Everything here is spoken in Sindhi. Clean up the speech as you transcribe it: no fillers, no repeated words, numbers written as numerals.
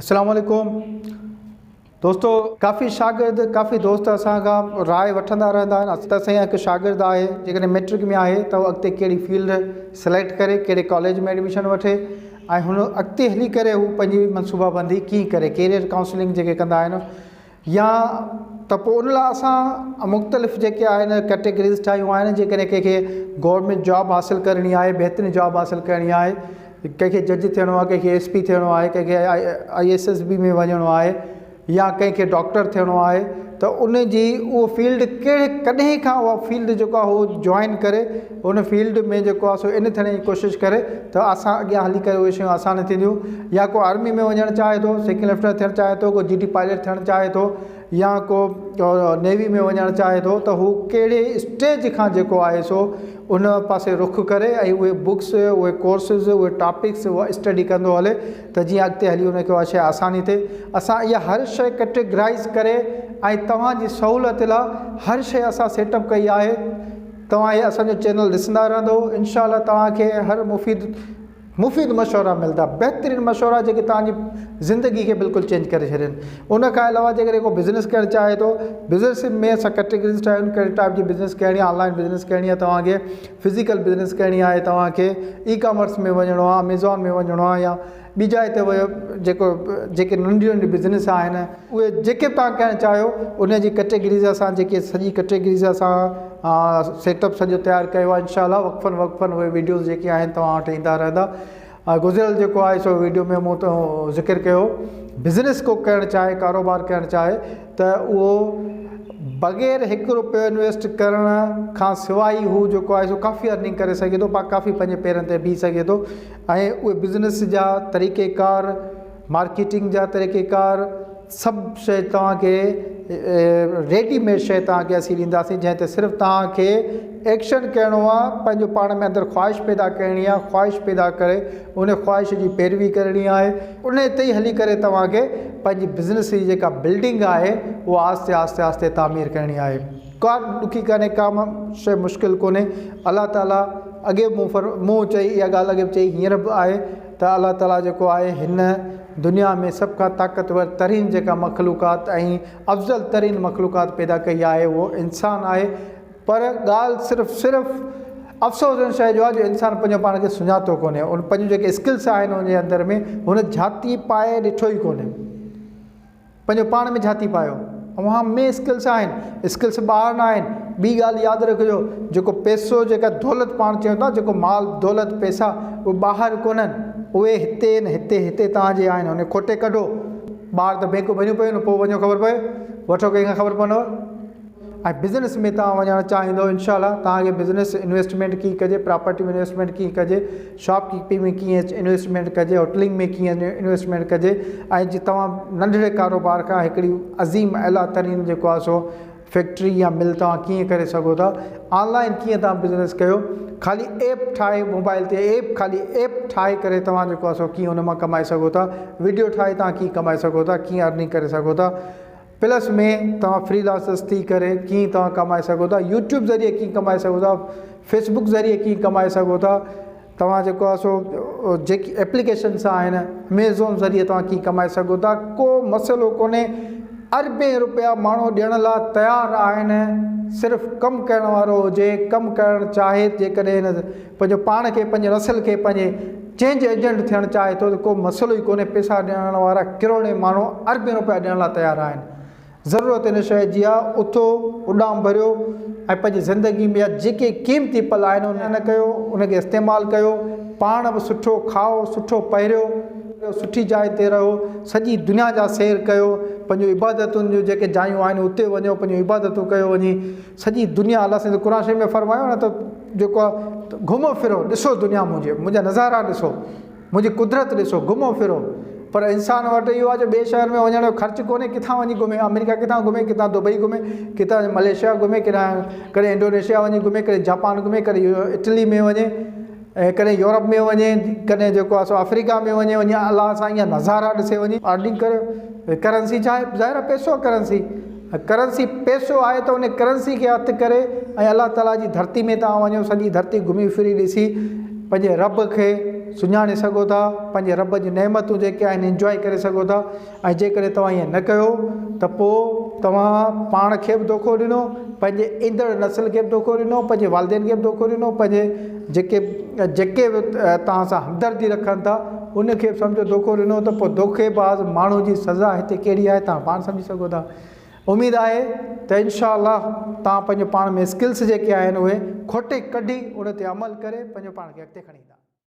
السلام عليڪم دوستو ڪافي شاگرد ڪافي دوست اسان کان راء وٺندا رهندا آهن ته سائين هڪ شاگرد آهي جيڪڏهن ميٽرڪ ۾ آهي ته اڳتي ڪهڙي فيلڊ سليڪٽ ڪري ڪهڙي ڪاليج ۾ ايڊميشن وٺي ۽ هن اڳتي هلي ڪري هو پنهنجي منصوبا بندي ڪيئن ڪري ڪيريئر ڪائونسلنگ جيڪي ڪندا آهن يا ته پوء ان لاء اسان مختلف جيڪي آهن ڪيٽيگريز ٺاهيون آهن جيڪڏهن ڪنهن کي گورنمينٽ جاب حاصل ڪرڻي آهي بهترين جاب حاصل ڪرڻي آهي ڪنهن کي جج ٿيڻو آهي ڪنهن کي ايس پي ٿيڻو آهي ڪنهن کي I S S B ۾ وڃڻو آهي يا ڪنهن کي ڊاڪٽر ٿيڻو آهي ته ان جي اهو فيلڊ ڪهڙي ڪڏهن کان اها فيلڊ جيڪو آهي اهو جوائن ڪري ان فيلڊ ۾ جيڪو آهي سو ان ٿيڻ جي ڪوشش ڪري ته اسان اڳيان هلي ڪري اهي شيون آسان ٿينديون يا ڪو آرمي ۾ وڃڻ چاهي ٿو سيڪنڊ ليفٽننٽ ٿيڻ چاهي ٿو ڪو جي ڊي پائلٽ ٿيڻ چاهي ٿو يا ڪو نيوي ۾ وڃڻ چاهي ٿو ته هو ڪهڙي اسٽيج کان جيڪو آهي سو ان پاسي رخ ڪري ۽ اهي بڪس اهي ڪورسز اهي ٽاپڪس اها اسٽڊي ڪندو هلي ته جيئن اڳتي هلي ان کي اها شيء آساني ٿئي اسان اها هر شيء ڪيٽيگرائز ڪري ۽ توهان جي سهولت لاء هر شيء اسان سيٽ اپ ڪئي آهي توهان هي اسان جو چينل ڏسندا رهندو انشاء الله توهان کي هر مفيد مفيد مشورا ملدا بهترين مشورا جيڪي توهان جي زندگي کي بلڪل چينج ڪري ڇڏين ان کان علاوه جيڪڏهن ڪو بزنس ڪرڻ چاهي ٿو بزنس ۾ اسان ڪيٽيگريز ٺاهيون آهن ڪهڙي ٽائپ جي بزنس ڪرڻي آهي آنلائن بزنس ڪرڻي آهي توهان کي فزيڪل بزنس ڪرڻي آهي توهان کي اي ڪامرس ۾ وڃڻو آهي اميزون ۾ وڃڻو آهي يا ٻي جاء تي ويو جيڪو جيڪي ننڍيون ننڍيون بزنس آهن اهي جيڪي به توهان ڪرڻ چاهيو ان جي ڪيٽيگريز اسان جيڪي سڄي ڪيٽيگريز اسان سيٽ اپ سڄو تيار ڪيو آهي انشاء الله وقفن وقفن اهي ويڊيوز جيڪي آهن توهان وٽ ايندا رهندا گذريل جيڪو آهي سو ويڊيو ۾ مون ذڪر ڪيو بزنس ڪو ڪرڻ چاهي ڪاروبار ڪرڻ چاهي ته اهو بغير هڪ روپيو انويسٽ ڪرڻ کان سواء ئي هو جيڪو آهي سو ڪافي ارننگ ڪري سگهي ٿو ڪافي پنهنجي پيرن تي بيهي سگهي ٿو ۽ اهي بزنس جا طريقيڪار، مارڪيٽنگ جا طريقيڪار سڀ شيء توهان کي ريڊي ميڊ شيء توهان کي اسين ڏينداسين جنهن تي صرف توهان کي ايڪشن ڪرڻو آهي پنهنجو پاڻ ۾ اندر خواهش پيدا ڪرڻي آهي خواهش پيدا ڪري ان خواهش جي پيروي ڪرڻي آهي ان تي ئي هلي ڪري توهان کي پنهنجي بزنس جي جيڪا بلڊنگ آهي اها آهستي آهستي آهستي تعمير ڪرڻي آهي ڪا ڏکي ڪانهي ڪا شيء مشڪل ڪونهي الله تعالي اڳي به مون فر مون چئي اها ڳالهه اڳي به چئي هينئر به آهي ته الله تعاليٰ جيڪو آهي هن دنيا ۾ سڀ کان طاقتور ترين جيڪا مخلوقات ۽ افضل ترين مخلوقات پيدا ڪئي آهي اهو انسان آهي پر ڳالهه صرف صرف افسوس ان شيء جو آهي جو انسان پنهنجو پاڻ کي سڃاتو ڪونهي ان پنهنجون جيڪي اسڪلس آهن ان جي اندر ۾ هن جھاتي پائي ڏٺو ئي ڪونهي. پنهنجو پاڻ ۾ جھاتي پايو. اوهان ۾ اسڪلس آهن، اسڪلس ٻاهر نه آهن. ٻي ڳالهه ياد رکجو، جيڪو پئسو جيڪا دولت پاڻ چئون ٿا، جيڪو مال دولت پئسا اهي ٻاهر ڪونهن، اهي هتي آهن، هتي هتي توهان جي آهن، ان کي کوٽي ڪڍو. ٻاهر ته بينڪون ڀريون پيون آهن، پوء وڃو خبر پوي، وٺو ڪنهن کان خبر پوندو. ۽ بزنس ۾ توهان وڃڻ چاهيندو انشاء الله توهان کي بزنس انويسٽمينٽ ڪيئن ڪجي پراپرٽي ۾ انويسٽمينٽ ڪيئن ڪجي شاپ ڪيپنگ ۾ ڪيئن انويسٽمينٽ ڪجي هوٽلنگ ۾ ڪيئن انويسٽمينٽ ڪجي ۽ جي توهان ننڍڙي ڪاروبار کان هڪڙي عظيم اعليٰ ترين جيڪو آهي سو فيڪٽري يا مل توهان ڪيئن ڪري سگهو ٿا آنلائن ڪيئن توهان بزنس ڪيو خالي ايپ ٺاهي موبائل تي ايپ خالي ايپ ٺاهي ڪري توهان جيڪو آهي سو ڪيئن ان مان ڪمائي سگهو ٿا ويڊيو ٺاهي توهان ڪيئن ڪمائي سگهو ٿا ڪيئن ارننگ ڪري سگهو ٿا پلس ۾ توهان فري لانسرس ٿي ڪري ڪيئن توهان ڪمائي سگهو ٿا يوٽيوب ذريعي ڪيئن ڪمائي سگهو ٿا فيسبڪ ذريعي ڪيئن ڪمائي سگهو ٿا توهان جيڪو آهي سو جيڪي ايپليڪيشنس آهن اميزون ذريعي توهان ڪيئن ڪمائي سگهو ٿا ڪو مسئلو ڪونهي اربين روپيا ماڻهو ڏيڻ لاء تيار آهن صرف ڪم ڪرڻ وارو هجي ڪم ڪرڻ چاهي جيڪڏهن پنهنجو پاڻ کي پنهنجي نسل کي پنهنجي چينج ايجنٽ ٿيڻ چاهي ٿو ته ڪو مسئلو ئي ڪونهي پئسا ڏيڻ وارا ڪروڙين ماڻهو اربين روپيا ڏيڻ لاء تيار آهن ضرورت ان شيء جي آهي اٿو اڏام ڀريو ۽ پنهنجي زندگي ۾ جيڪي قيمتي پل آهن ان ڪيو ان کي استعمال ڪيو پاڻ به سٺو کائو سٺو پهريو سٺي جاء تي رهو سڄي دنيا جا سير ڪيو پنهنجون عبادتن جون جيڪي جايون آهن اتي وڃو پنهنجون عبادتون ڪيو وڃي سڄي دنيا الله سائين قرآن شريف ۾ فرمايو نه ته جيڪو آ گهمو ڦرو ڏسو دنيا منهنجي منهنجا نظارا ڏسو منهنجي قدرت ڏسو گهمو ڦرو پر انسان وٽ اهو آ جو ٻئي شهر ۾ وڃڻ جو خرچ ڪونهي ڪٿان وڃي گهمي آمريڪا ڪٿان گهمي ڪٿان دبئي گهمي ڪٿان ملائيشيا گهمي ڪٿان ڪڏهن انڊونيشيا وڃي گهمي ڪڏهن جاپان گهمي ڪڏهن اٽلي ۾ وڃي ۽ ڪڏهن يورپ ۾ وڃي ڪڏهن جيڪو آ سو آفريڪا ۾ وڃي وڃي الله سائين جا نظارا ڏسي وڃي ارننگ ڪري ڪرنسي ڇا آهي ظاهر آ پئسو ڪرنسي ڪرنسي پئسو آهي ته ان ڪرنسي کي هٿ ڪري ۽ الله تعالي جي ڌرتي ۾ توهان وڃو سڄي ڌرتي گهمي ڦري ڏسي پنهنجي رب کي سڃاڻي سگهو ٿا، پنهنجي رب جون نعمتون جيڪي آهن انجواء ڪري سگهو ٿا ۽ جيڪڏهن توهان ائين نه ڪيو ته پوء توهان پاڻ کي به دوکو ڏنو، پنهنجي ايندڙ نسل کي به دوکو ڏنو، پنهنجي والدين کي به دوکو ڏنو، پنهنجي جيڪي جيڪي به توهان سان همدردي رکن ٿا ان کي به سمجهو دوکو ڏنو ته پوء دوکي باز ماڻهو جي سزا هتي ڪهڙي آهي توهان پاڻ سمجهي سگهو ٿا. اميد آهي ته انشاء الله توهان پنهنجو پاڻ ۾ اسڪلس جيڪي آهن اهي کوٽي ڪڍي ان تي عمل ڪري پنهنجو پاڻ کي اڳتي کڻي ايندا.